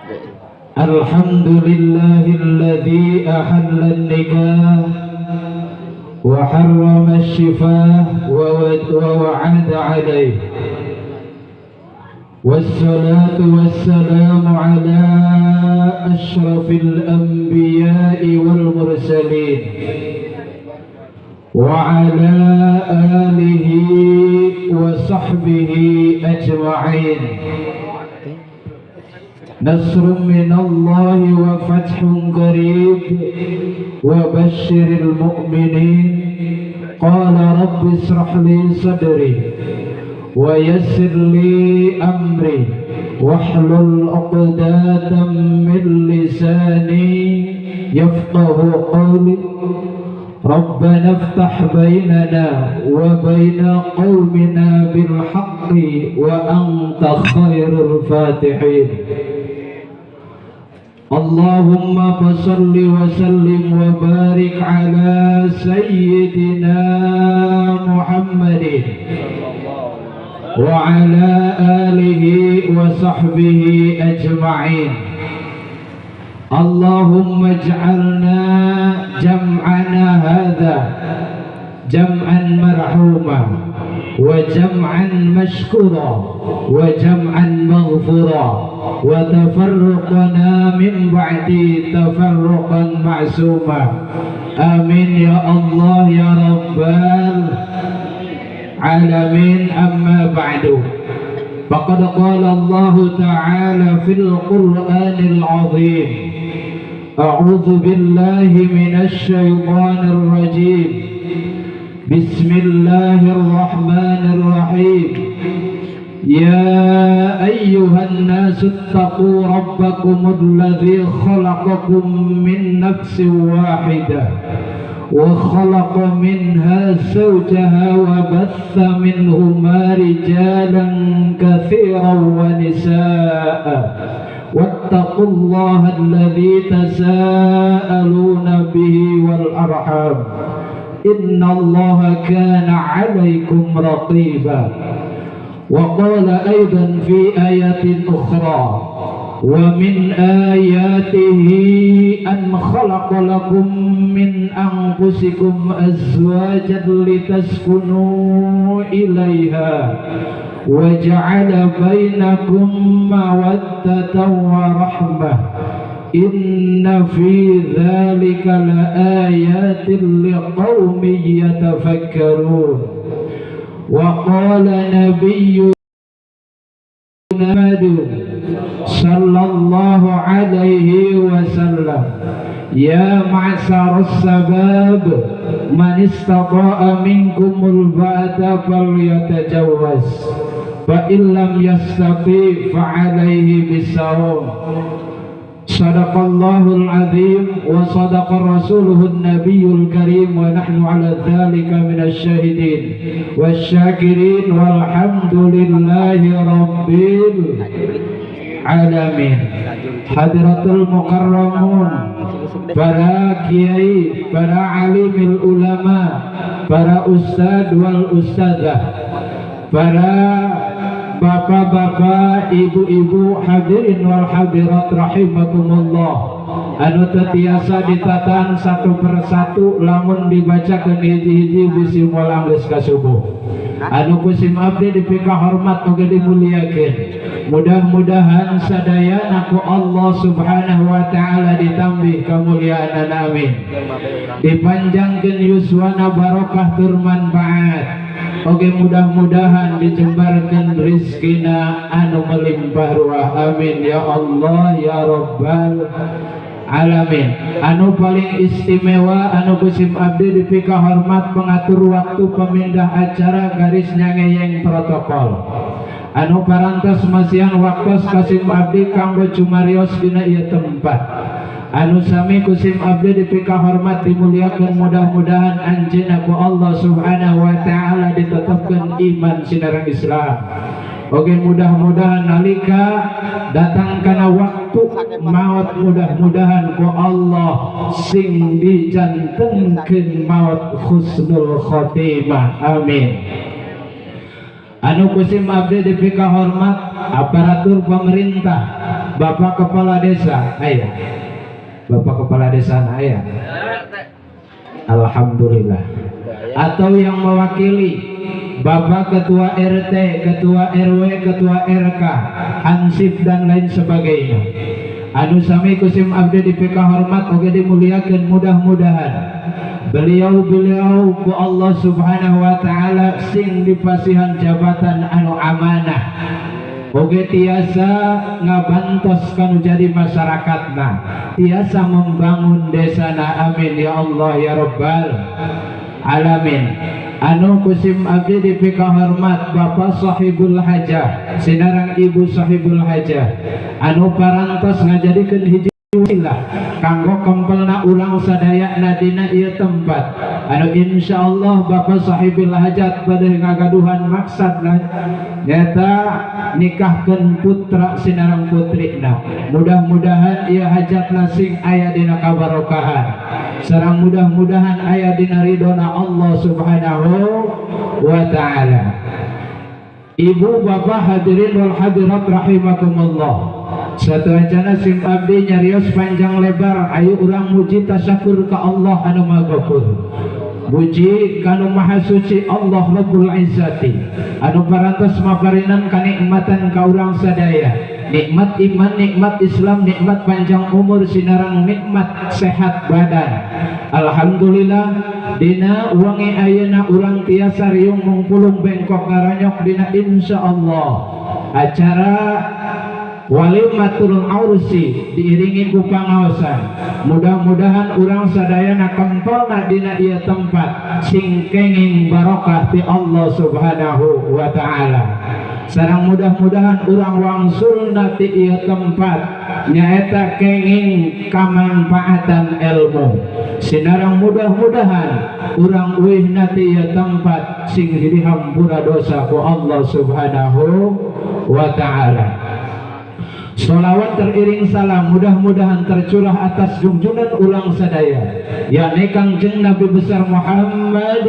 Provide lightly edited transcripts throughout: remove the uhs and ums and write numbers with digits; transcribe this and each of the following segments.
Alhamdulillahilladzi ahalla an-nikah wa harrama asy-syifah wa wa'ada 'alaihi. Wassalatu wassalamu ala asyrafil anbiya'i wal mursalin wa ala alihi wa sahbihi ajma'in. Nasrun minallahi wa fathun qarib wa basyiril mu'minin. Qala rabbi israh li sadri wa yassir li amri wahlul 'uqdatam min lisani yafqahu qawli. Rabbana iftah bainana wa baina qaumina bil haqqi wa anta khairul fatihin. Allahumma fassalli wa sallim wa barik ala sayyidina Muhammadin wa ala alihi wa sahbihi ajma'in. Allahumma ij'alna jam'ana hadha jam'an marhuma wa jam'an mashkura wa jam'an maghfura wa tafarruqana min ba'di tafarruqan ma'suma. Amin ya Allah ya Rabbal alamin. Amma ba'du. Faqad qala Allah ta'ala fil Qur'anil 'azim. A'udzu billahi minasy syaithanir rajim. Bismillahirrahmanirrahim. Ya ayyuhan nasu ittaqu rabbakumul ladzi khalaqakum min nafsin wahidah wa khalaqa minha zawjaha wa batha minhuma rijalan katsiran wa nisaa. Wattaqullaha alladzi tasaaluna bihi wal arham. Innallaha kana 'alaikum raqiba. Wa qala aidan fi ayatin ukhra wa min ayatihi an khalaqa lakum min anfusikum azwajan litaskunu ilaiha wa ja'ala bainakum mawaddatan wa rahmah. Inna fi dzalika laayatin liqaumin yatafakkarun. Wa qala nabiyyuna Muhammad sallallahu alaihi wasallam, ya ma'syaras sabab man istata'a minkumul ba'ata falyatajawwaz fa illam yastati fa alaihi bisawm. Sadaqallahul azim wa sadaqa rasuluhun nabiyul karim wa nahnu ala dzalika minasy syahidin wasyakirin walhamdulillahi rabbil alamin. Hadratul mukarramun, para kiai, para alimil ulama, para ustad wal ustadzah, para bapak-bapak, ibu-ibu, hadirin wal hadirat rahimakumullah. Anu teu tiasa ditataan satu persatu, lamun dibacakeun hiji-hiji bisi moal anggeus ka subuh. Anu ku sim abdi dipika hormat oge dimuliakeun. Mudah-mudahan sadayana ku Allah Subhanahu wa taala ditambih kemuliaan, amin. Dipanjangkeun yuswana barokah tur manfaat. Oke, mudah-mudahan dijembarkan rizkina anu melimpah ruah, amin ya Allah ya Rabbal alamin. Anu paling istimewa anu ku sim abdi dipika hormat pengatur waktu pemindah acara garis nyangeyeng protokol anu parantos masihan waktos ka sim abdi kanggo cumarios dina ieu tempat. Anu sami ku sim abdi dipika hormat dimuliakan, mudah-mudahan anjeunna ku Allah Subhanahu wa taala ditetapkeun iman sinareng Islam. Oke, mudah-mudahan nalika datang kana waktu maut, mudah-mudahan ku Allah sing dijantenkeun maut husnul khotimah, amin. Anu ku sim abdi dipika hormat aparatur pemerintah Bapak Kepala Desa aya. Bapak Kepala Desa aya. Alhamdulillah. Atau yang mewakili Bapak Ketua RT, Ketua RW, Ketua RK, Hansip dan lain sebagainya. Anu sami kusim abdi dipika hormat oge dimuliakeun, mudah-mudahan beliau-beliau ku Allah Subhanahu wa taala sing dipasihan jabatan anu amanah oge tiasa ngabantos kanu jadi masyarakatna, tiasa membangun desana. Amin ya Allah ya Rabbal alamin. Anu kusim abdi dipika hormat Bapak Sahibul Hajah sinareng Ibu Sahibul Hajah anu parantos ngajadikeun hiji wasilah kanggo kempelna urang sadaya dina ieu tempat, anu insyaallah Bapak Sahibul Hajat pada ngagaduhan maksad nyata nikahkeun putra sinareng putrina. Mudah-mudahan ieu hajatna sing aya dina kabarokahan sareng mudah-mudahan aya dina ridona Allah Subhanahu wa taala. Ibu bapak hadirin wal hadirat rahimakumullah. Satuancana sim abdi nyarios panjang lebar, ayo urang muji tasyakur ka Allah anu Maha Ghafur. Muji kanu Maha Suci Allah Rabbul Izzati anu parantos maparinan kanikmatan ka urang sadaya. Nikmat iman, nikmat Islam, nikmat panjang umur sinareng nikmat sehat badan. Alhamdulillah, dina wangi ayeuna urang tiasa riung mungpulung bengkok ngaranyok dina insyaallah acara walimatul aursi diiringi ku pangaosan. Mudah-mudahan urang sadayana kempelna dina ieu tempat sing kenging barokah ti Allah Subhanahu wa taala, sareng mudah-mudahan urang wangsulna ti ieu tempat nyaeta kenging kamanfaatan ilmu, sinareng mudah-mudahan urang uihna ti ieu tempat sing dihampura dosa ku Allah Subhanahu wa taala. Salawat teriring salam mudah-mudahan tercurah atas junjungan urang sadaya, yakni Kangjeng Nabi besar Muhammad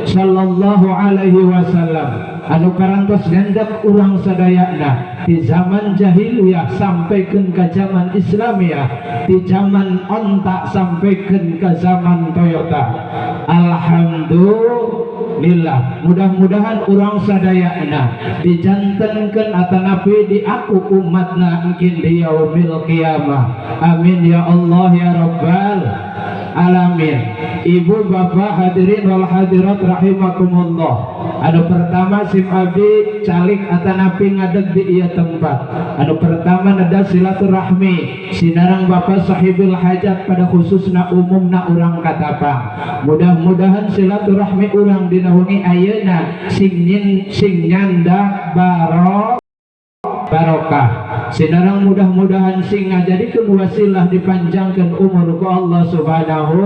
sallallahu alaihi wasallam anu parantos nyandak urang sadayana di zaman jahiliyah sampaikan ke zaman Islamiyah, di zaman onta sampaikan ke zaman Toyota. Alhamdulillah, mudah-mudahan urang sadayana dijantenkeun atanapi diaku umatna mungkin di yaumil qiyamah. Amin ya Allah ya Rabbal alamin. Ibu bapak hadirin wal hadirat rahimakumullah. Anu pertama sim abdi calik atanapi ngadeg di ieu tempat, anu pertama neda silaturahmi sinareng Bapak Sahibul Hajat pada khususna umumna urang Katapang. Mudah-mudahan silaturahmi urang dina wengi ayeuna sing nyin sing nyanda barokah, sinareng mudah-mudahan sing ngajadikeun wasilah dipanjangkeun umur ku Allah Subhanahu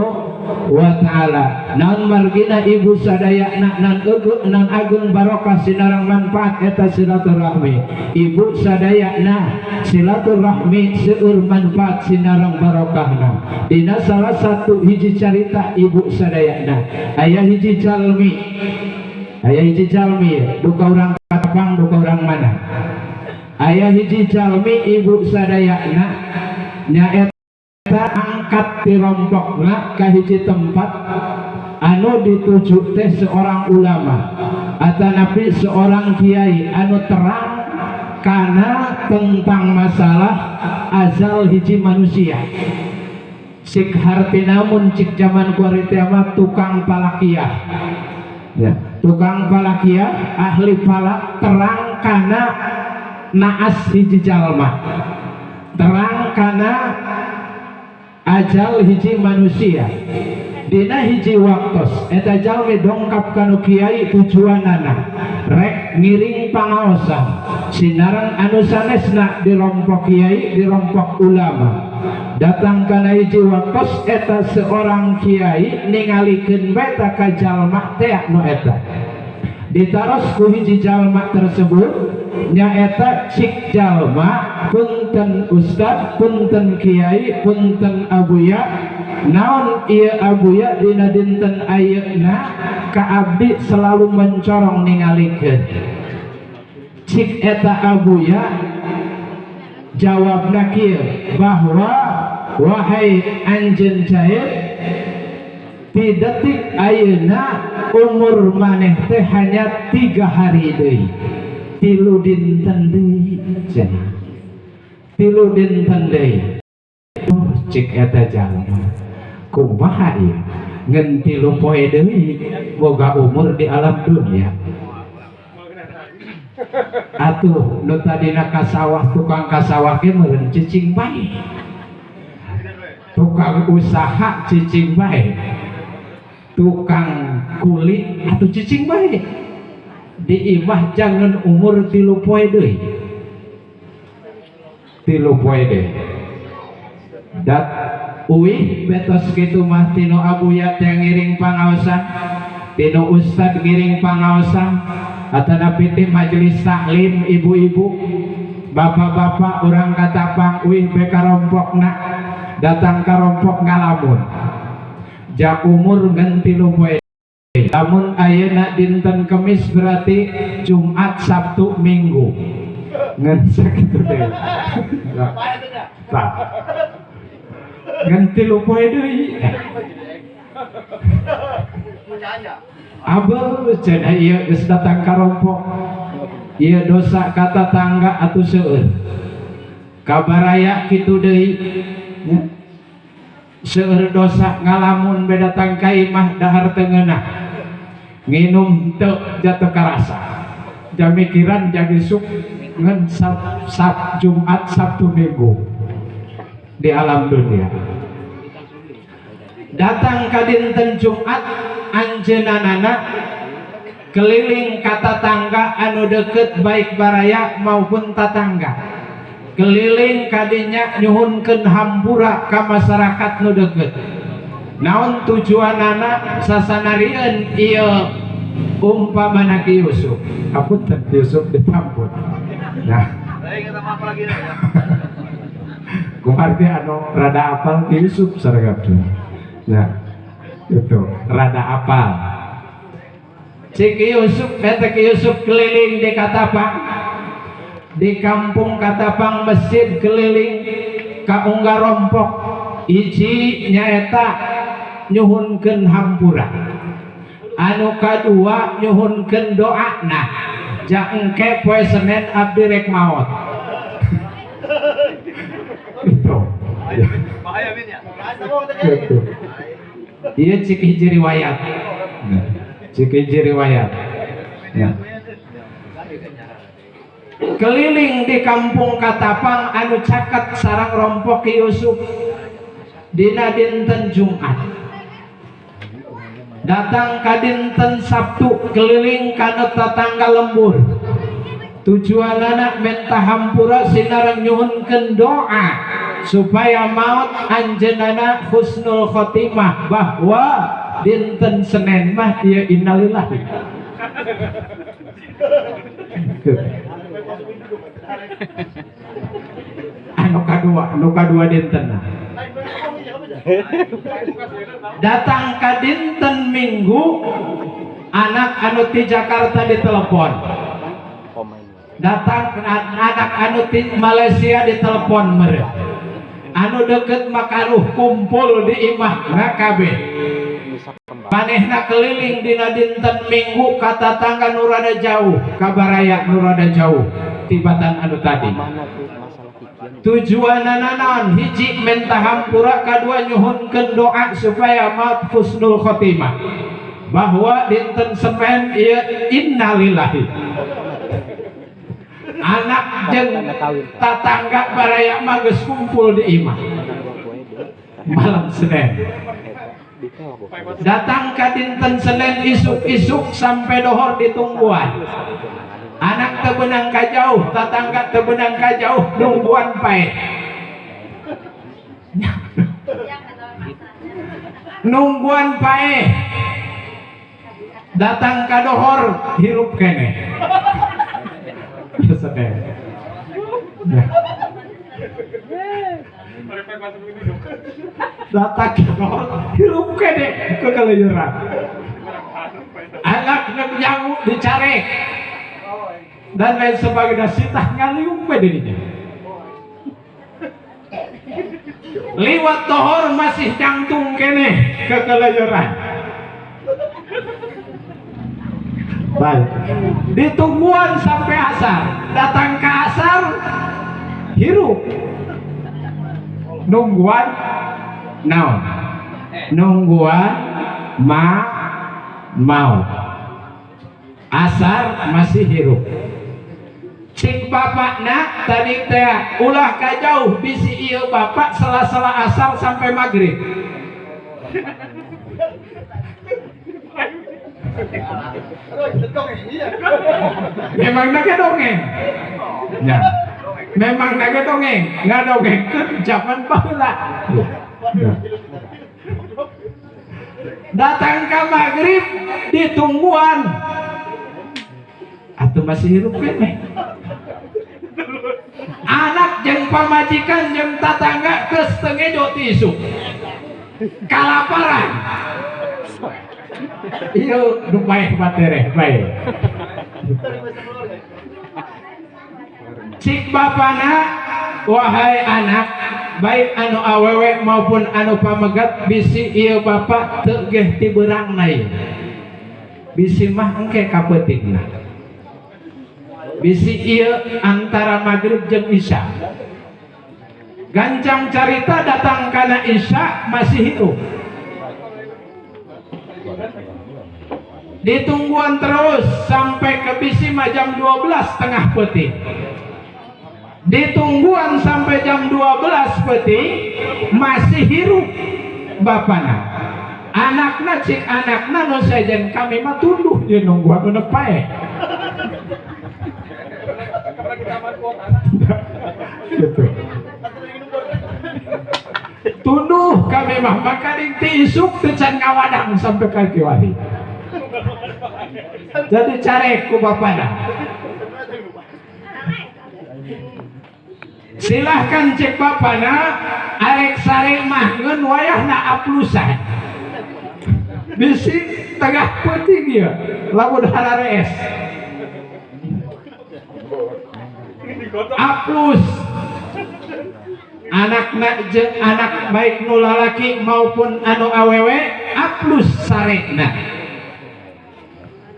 wa taala. Naon margina, ibu sadayana, nan eugeuk nan ageng barokah sinareng manfaat eta silaturahmi. Ibu sadayana, silaturahmi seueur manfaat sinareng barokahna. Dina salah satu hiji carita, ibu sadayana, aya hiji jalmi, aya hiji jalmi duka urang Katapang, duka urang mana, aya hiji jalmi, ibu sadayana, nyaeta angkat tirompokna ka hiji tempat anu dituju teh seorang ulama atanapi seorang kiai anu terang karena tentang masalah azal hiji manusia. Sik harti namun cik zaman kuari mah tukang falakiah ya, tukang falakiah, ahli falak, terang kana naas hiji jalma, terang kana ajal hiji manusia. Dina hiji waktos eta jalmi dongkap kanu kiai, tujuanana rek ngiring pangaosan sinareng anu sanesna dirompok kiai, dirompok ulama. Datang kana hiji waktos eta seorang kiai ningalikeun beta ka jalma teh nu eta ditaros ku hiji jalma tersebut, nyaeta cik jalma, "Punten ustad, punten kiai, punten abuya, naon ieu abuya dina dinten ayeuna ka abdi selalu mencorong ningalikeun?" Cik eta abuya, Jawabna kieu bahwa wahai anjeun Zaid, di detik ayeuna umur maneh teh hanya 3 hari deui, 3 dinten deui cenah, 3 dinten deui. Oh, cik eta jalma kumaha ieu ngan 3 poe deui boga umur di alam dunia. Atuh nu tadina ka sawah, tukang ka sawah ge meureun cicing bae, tukang usaha cicing bae, tukang kuli atuh cicing bae di imah jangan umur 3 poe deui, 3 poe deui. Dat uih betos kitu mah tinu abuya teh ngiring pangaosan, tinu ustad ngiring pangaosan, atanapi ti majelis taklim ibu-ibu bapak-bapak urang Katapang uih be karompokna datang karompok ngalamun jak umur ngan 3 poe. Lamun ayeuna dinten Kemis berarti Jumat Sabtu Minggu ngan sakitu deui. Tah ngan 3 poe deui. Abel cenah ieu geus datang karompok ieu dosa ka tatangga atuh seueur kabaraya kitu deui nya. Seueur dosa ngalamun be datang ka imah dahar teu ngeunah nginum teu jatuh karasa jamikiran jadi suk ngan sab Jumat Sabtu Minggu di alam dunia. Datang ka dinten Jumat anjeunana keliling ka tatangga anu deket baik baraya maupun tatangga, keliling kadinya nyuhunkeun hampura ka masyarakat nu deket. Naon tujuanana sasanarieun ieu umpamana Ki Yusuf, apunten Ki Yusuf ditampun. Nah, kumargi anu rada apal Ki Yusuf sareng. Nah, itu rada apal. Cik Yusuf, eta Ki Yusuf keliling di Katapang, di kampung Katapang masjid keliling ka ungga rompok hiji nyaeta nyuhunkeun hampura, anu kadua nyuhunkeun doana jangke poe Senin abdi rek maot. Itu ieu cik hiji riwayat. Cik hiji riwayat. Ya. Keliling di kampung Katapang anu caket sarang rompok Ki Yusuf dina dinten Jumat. Datang ka dinten Sabtu keliling kana tetangga lembur. Tujuanana menta hampura sinareng nyuhunkeun doa supaya maut anjeunana husnul khotimah bahwa dinten Senin mah ieu innalillahi. Anu kadua dinten. Datang ka dinten Minggu anak anu ti Jakarta ditelepon. Datang anak anu ti Malaysia ditelepon meureun. Anu deket makaruh kumpul di imah kabeh. Manehna keliling dina dinten Minggu ka tatangga nu rada jauh, ka baraya nu rada jauh tibatan anu tadi. Tujuanana naon? Hiji menta hampura, kadua nyuhunkeun doa supaya maut husnul khotimah. Bahwa dinten Senin ieu innalillahi. Anak jeung tatangga baraya mah geus kumpul di imah malam Senin. Datang ka dinten Senin isuk-isuk sampai dohor ditungguan. Anak teu beunang ka jauh, tatangga teu beunang ka jauh, nungguan pae. Nungguan pae. Datang ka dohor hirup keneh. Datang ka dohor hirup keneh kekeleuran. Anak nu nyangu dicarek dan lain sebagainya, sitah ngaliung we dirinya. Liwat dohor masih jangtung keneh kekeleyeran. Baik. Ditungguan sampai asar. Datang ke asar hirup. Nungguan naon? Nungguan mau. Asar masih hirup. Cik bapakna tadi teh ulah ka jauh bisi ieu bapak sela-sela asar sampai maghrib. Memang nage dongeng. Ya. Memang nage dongeng, ngadongengkeun zaman baheula. Ya. Datang ke maghrib ditungguan. Atau masih hirup keneh. Anak jeung pamajikan jeung tatangga geus teu ngejo ti isuk. Kalaparan. Ieu nu paeh batereh bae. Cik bapana, wahai anak, baik anu awewe maupun anu pamegat bisi ieu bapak teu geh ti beurangna ieu. Bisi mah engke ka peutingna. Bisi ieu antara maghrib jeung isya. Gancang carita datang kana isya masih hidup. Ditungguan terus sampai ke bisi mah jam 12 tengah peuting. Ditungguan sampai jam 12 peuting masih hirup bapana. Anakna cik anakna nu sejen kami mah tunduh ieu nungguan nu paeh. Gitu. Tunduh kami mah makaning ti isuk teu can ngawadang sampai ka kiwari. Jadi carek ku bapana. Silahkan cek bapana arek sare mah ngeun wayahna aplusan. Bisi tengah peuting ieu lamun hararees. Aplus anakna jeung anak baik nu lalaki maupun anu awewe aplus sarekna.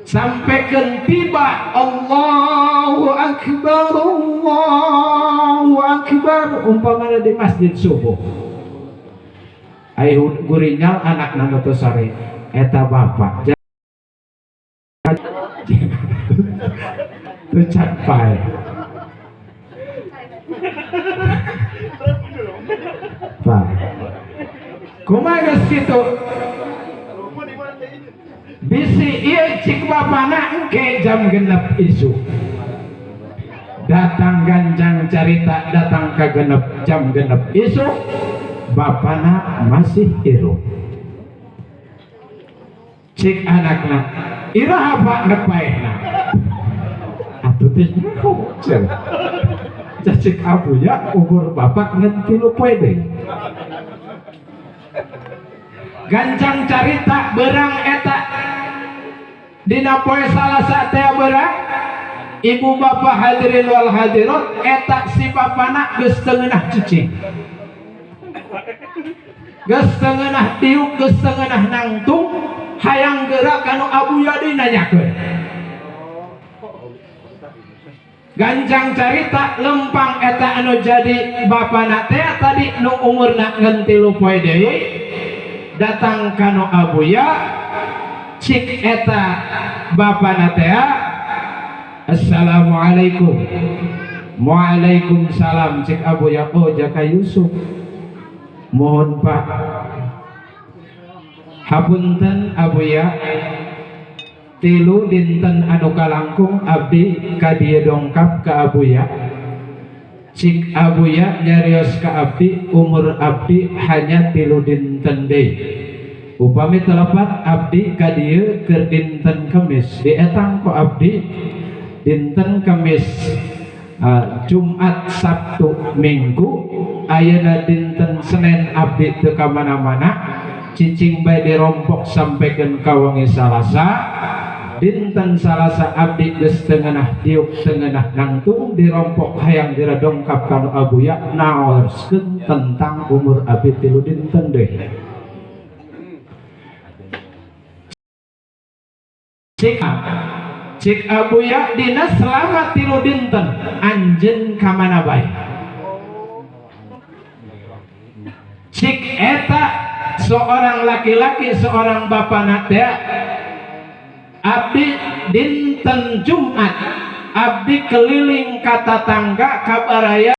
Sampaikan tiba Allahu Akbar Allahu Akbar umpamana di masjid subuh. Ai gurinyal anakna nu teu sare eta bapak teu can pae. Pak, kumaha geus kitu? Bisi ieu cik bapana engke jam 6 isuk. Datang ganjang carita datang ka genep jam 6 isuk, bapana masih hirup. Cik anakna, iraha pak nepaehna? Atuh teh nyaho cenah. Cik abuya umur bapak ngan 3 poe deui. Gancang carita berang eta dina poe Salasa teh berang ibu bapak hadirin wal hadirat eta si bapana geus teu ngeunah cicing. Geus teu ngeunah diuk, geus teu ngeunah nangtung, hayang geura ka nu abuya deui nanyakeun. Gancang carita lempang eta anu jadi bapana teh tadi nu umurna ngan 3 poe deui datang ka nu abuya cik eta bapana teh assalamualaikum. Waalaikumsalam cik abuya, oh jaka Yusuf mohon pak hapunten abuya 3 dinten anu kalangkung abdi ka dieu dongkap ka abuya. Cik abuya nyarios ka abdi umur abdi hanya 3 dinten deui. Upami telepat abdi ka dieu keur dinten Kemis dietang ku abdi dinten Kemis Jumat Sabtu Minggu ayeuna dinten Senin abdi teu ka mana-mana cicing bae dirompok sampaikan ka wengi Salasa. Dinten Salasa abdi geus teu ngeunah diuk teu ngeunah nangtung dirompok hayang diredongkap kanu Abuya naoskeun tentang umur abdi 3 dinten deui. Cik Abuya dina selama 3 dinten anjeun ka mana bae. Cik eta seorang laki-laki seorang bapana teh abdi dinten Jumat abdi keliling ka tatangga ka baraya.